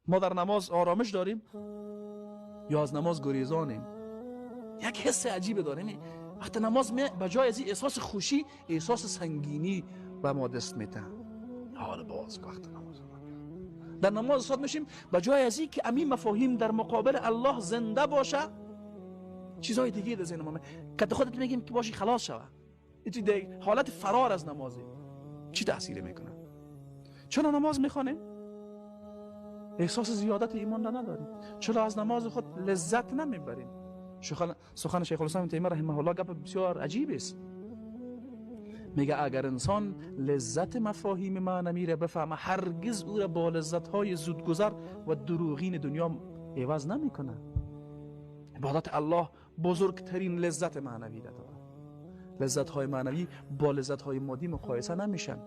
ما در نماز آرامش داریم یا از نماز گریزانیم؟ یک حس عجیب داریم. وقتی نماز می به جای از احساس خوشی، احساس سنگینی به ما دست میده. حال باز وقت نماز در نماز استاد میشیم، به جای از که امی مفاهیم در مقابل الله زنده باشه، چیزای دیگه در ذهن ما که خودت میگیم که باشی خلاص شوه. این حالت فرار از نمازه چی تاثیر میکنه؟ چرا نماز میخوانیم احساس زیادت ایمان را نداریم؟ چرا از نماز خود لذت نمیبریم؟ سخن شیخ الاسلام تیمیه رحمه الله گپ بسیار عجیب است. میگه اگر انسان لذت مفاهیم معنوی را بفهمه، هرگز او را با لذت های زودگذر و دروغین دنیا عوض نمیکنه. عبادت الله بزرگترین لذت معنوی را داره. لذت های معنوی با لذت های مادی مقایسه نمیشن.